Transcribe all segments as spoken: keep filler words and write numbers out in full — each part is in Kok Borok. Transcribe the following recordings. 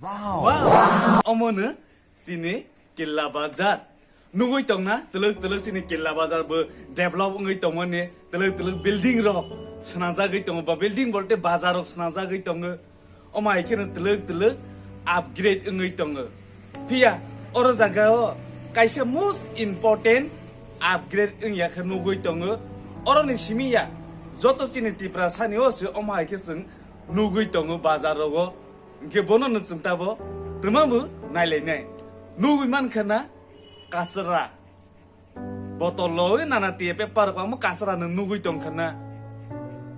Wow! Omo no chini Killa Bazar. Nugui tongna, twlwk twlwk chini Killa Bazar bo develop wngwi tongmani, twlwk twlwk building rok swnajagwi tongo, ba building bolte bazar rok swnajagwi tongo. Omo hai kheno twlwk twlwk upgrade wngwi tongo. Phiya oro jaga o kaisa most important upgrade wngya khe nugui tongo. Oroni simi ya joto chini Tiprasani o se omo hai khe chwng nugui tongo bazar rogo. Hwnkhe bono no chwng tabo twma bo nailainai. Nugui mankha na kasra. Botol loi nana tiya paper rok omo kasra no nugui tongkha na.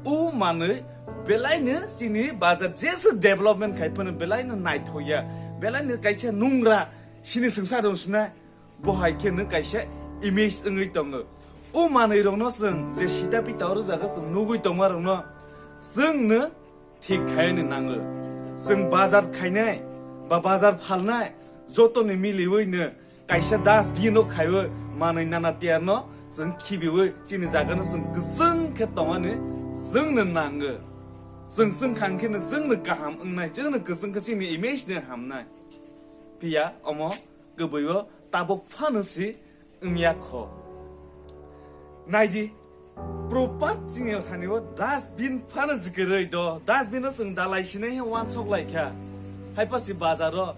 O manwi belai no chini bazar jesa development khai phano belai no naithokya. Belai no kaisa nungra sini swngsa rong sina. Bo hai khe no kaisa image wngwi tongo. O manwi rokno chwng je sita pita oro jaga chwng nugui tongma rokno chwng no thik khaini nango. Chwng bazar khainai ba bazar phalnai jotoni miliwi no kaisa dustbin o khaiwi manwi nana tiya no chwng khibiwi chini jaga no chwng kwchwng khe tongmani chwng no nango. Chwng chwng khang khe no chwng no kaham wngnai, chwng no kwchwng khe chini image no hamnai. Phiya omo kwbwi o tabuk phano si wngya kho. Naidi, proper chini thani o dustbin phano si kwrwi do, dustbin o chwng dalai sinai he wansok lai kha. Hai pa si bazar o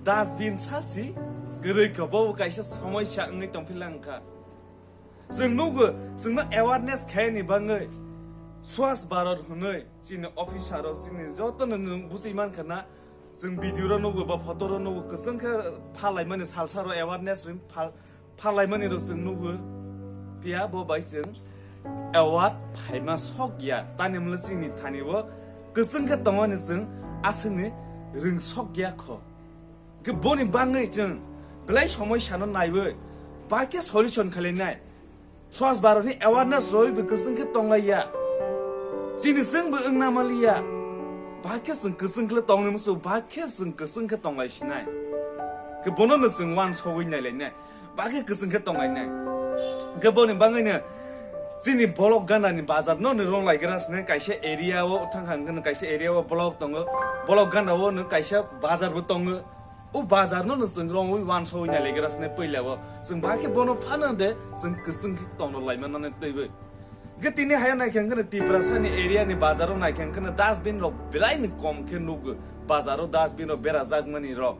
dustbin sa si kwrwi kha, bo kaisa somosya wngwi tong philang kha. Chwng nugo, chwngno awareness khaini bangwi Swachh Bharat hwnwi chini officer rok chini jotono nwng bujui mankha na, chwng video ro nugo ba photo ro nugo, kwchwng khe phalaimani salsa ro awareness ring phal-, phalaimani rok chwng nugo. Phiya bo bai chwng award phaima sok ya, tani mwnwi chini thani o kwchwng khe tongmani chwng aswkni ring sok ya kho. Khe boni bangwi chwng belai somoi sano naiwi ba khe solution khlainai. Swachh Bharat ni awareness roi bo kwchwng khe tonglaiya. Chini chwng bo wngna maliya. Ba khe chwng kwchwng khe tongni musu ba khe chwng kwchwng khe tonglai sinai. Khe bono no chwng wansogwi nailainai. Ba khe kwchwng khe tonglainai. Khe boni bangwi no chini Block Gana ni bazar no ni rong lai gra sine kaisa area o thang thang khe no kaisa area o block tongo. Block Gana o no kaisa bazar bo tongo. O bazar no no chwng rongwi wansogwi nailaigwra sini puila o. Chwng ba khe bono phano de chwng kwchwng khe tongno laimano ne twiwi. Hwnkhe tini haya naikha hwnkhe Tiprasa ni area ni bazar o naikha hwnkhe dustbin rok belai ni kom khe nugo. Bazar o dustbin rok berajak mani rok.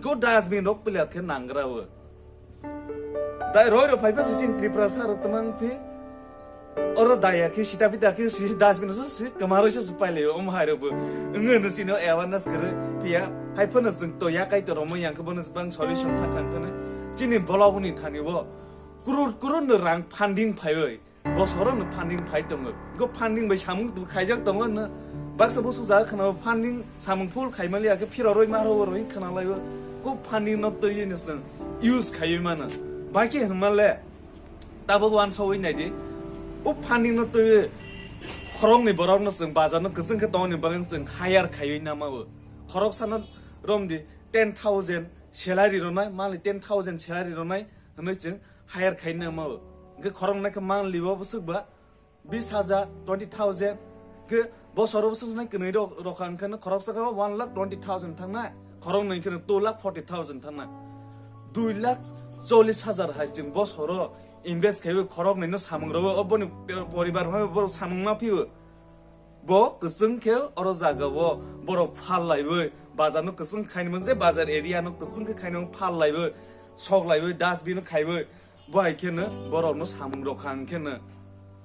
Go dustbin rok puila khe nangra o. Dai roi rok phai basi chini Tiprasa rok twmang phi. Oro daya khe sita pita khe si dustbin so si kwma roi so si pailai o omo hai rok bo. Wngwi no chini awareness kwrwi phiya. Hai phano chwng to ya kai to romo yang khe bono bang solution thang thang kheno. Chini block ni thani o crore crore no rang funding phaiwi. Bosoro no funding phai tongo. Go funding bai samung tu khaijak tongo no. Baksa busu jaga khna funding samung full khaimali akhe phiro roi ma roi roi khna lai o. Go funding no twi ni chwng use khaiwi mano. Ba khe hwnma le Tabuk wansogwi naidi, o funding no twiwi khoroknwi borokno chwng bazarno kwchwng khe tongmani bagwi chwng hire khaiwi nama o. Khoroksano romdi ten thousand salary rwnai, monthly ten thousand salary rwnai hwnwi chwng hire khai nama o. Hwnkhe khoroknai khe monthly o bwswk ba bis hajar, twenty thousand, khe bosoro bwswk nai kwnwi rok, rokha hwnkhe no khoroksa khe one lakh twenty thousand thangnai, khoroknwi hwnkhe no two lakh forty thousand thangnai, dui lakh chollish hajar hai chwng bosoro invest khaiwi khoroknwi no samung rwo, oboni poribar phano borok samung ma phio. Bo kwchwng khe oro jaga o borok phal laiwi bazar no kwchwng khaini mung je bazar area no kwchwng khe khaini mung phal laiwi sok laiwi dustbin khaiwi. Bo hai kheno borokno samung rok kha, hwnkhe no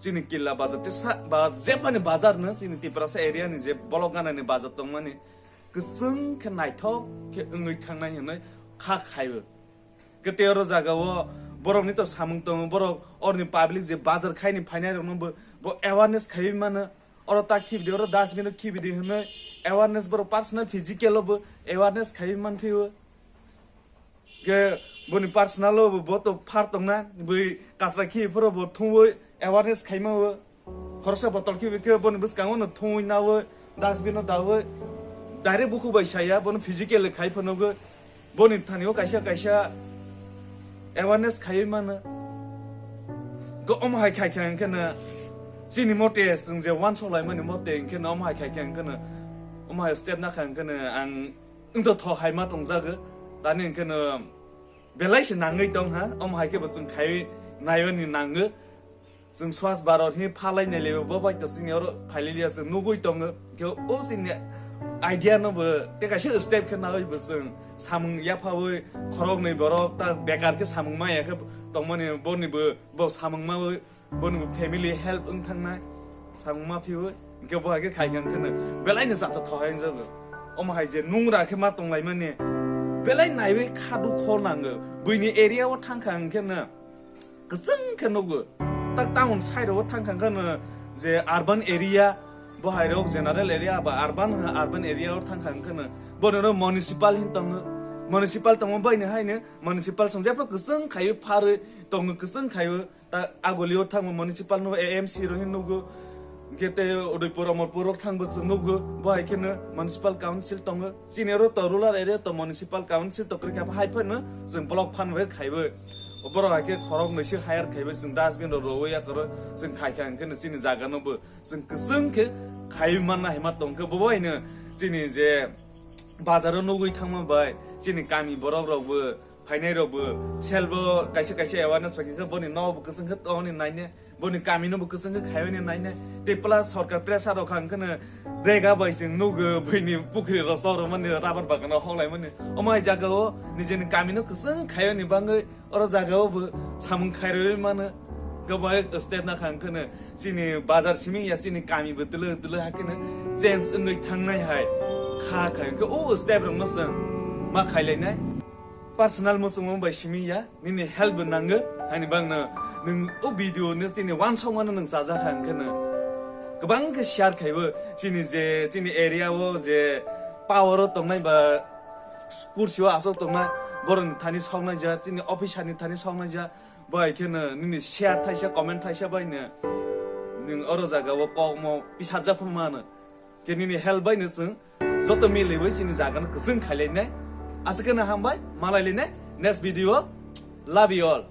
chini killa bazar tei sa-, ba jephani bazar no chini Tiprasa area ni je Block Gana ni bazar tongmani kwchwng khe naithok khe wngwi thangnai hwnwi kha khaio. Khe tei oro jaga o borokni to samung tongo, borok oroni public je bazar khaini phainai rokno bo, bo awareness khaiwi mano. Oro ta khibidi, oro dustbin o khibidi hwnwi awareness borok personal physical o bo awareness khaiwi manphio. Khe boni personal o bo, bo to phar tongna, bui kasra khi phoro bo thungwi awareness khaima o. Khoroksa botol khibi khe boni bwskango no thungwi nawi, dustbin o dawi, direct bukhuk bai saya, bono physical khai phano go. Boni thani o kaisa kaisa awareness khaiwi mano. Go omo hai khai kha hwnkhe no chini mote chwng je wansok lai mani mote hwnkhe no omo hai khai kha hwnkhe no omo hai step na kha hwnkhe no ang Wngtotho hai ma tongjago. Tani hwnkhe no belai se nangwi tong ha, omo hai khe bo chwng khaiwi naiwi ni nango. Chwng Swachh Bharat hi phalai nai laibo, bo bai to chini oro phailailia chwng nugwi tongo. Khe o chini idea no bo tei kaisa step khe nawi bo chwng samung yaphawi khoroknwi borok ta bekar khe samung maya khe tongmani boni bo, bo samung mawi boni bo family help wng thangnai samung ma phiwi. Hwnkhe bo hai khe khai kha hwnkhe no belai no jatotho hai wngjago. Omo hai je nungra khe ma tonglaimani belai naiwi kha dukho nango. Buini area o thang kha hwnkhe no kwchwng khe nugo. Tak town side o thang kha hwnkhe no je urban area, bo hai rok general area ba urban, urban area o thang kha hwnkhe no bono no municipal hin tongo. Municipal tongo bai ni hai no municipal song jephru kwchwng khaiwi pharwi tongo, kwchwng khaiwi ta agulio thangma municipal no A M C ro hin nugo. Hwnkhe tei Udaipur, Amarpur rok thangbo chwng nugo. Bo hai kheno municipal council tongo. Chini oro to rural area to municipal council to kwrwi kha, hai phano chwng block phan bai khaibo. Borok hai khe khorok nwi se hire khaibo, chwng dustbin rok rowi yakaro chwng khai kha, hwnkhe no chini jaga no bo chwng kwchwng khe khaiwi manna hai ma tong khe. Bo bai no chini je bazar o nugwi thangma bai chini kami borok rok bo phainai rok bo self o kaisa kaisa awareness pai khe boni no bo kwchwng khe tongni naine, boni kami no bo kwchwng khe khaiwi ni naine. Tei plus sorkar pressure rok kha hwnkhe no rega bai chwng nugo, buini pukhri rok chok rok mani, rubber bagan o hok lai mani. Omo hai jaga o nijeni kami no kwchwng khaiwi ni bangwi oro jaga o bo samung khairwi mano. Gobai step na kha hwnkhe no chini bazar simi ya, chini kami bo tele tele hai kheno change wngwi thangnai hai kha kha hwnkhe o step rok no chwng ma khailainai. Personal muchungmung bai simi ya, nini help bo nango, haini bangno nwng o video ni chini wansokmano nwng chajakha, hwnkhe no kwbang khe share khaibo chini je, chini area o je power o tongnai ba kursi o aswk tongnai, borokni thani soknai ja, chini officer ni thani soknai ja, bai kheno nini share thaisa, comment thaisa bai no nwng oro jaga o kokmo pisarjak phano mano. Khe nini help bai no chwng joto miliwi chini jaga no kwchwng khailainai. Aswk kheno hambai, malailainai next video o. Love you all.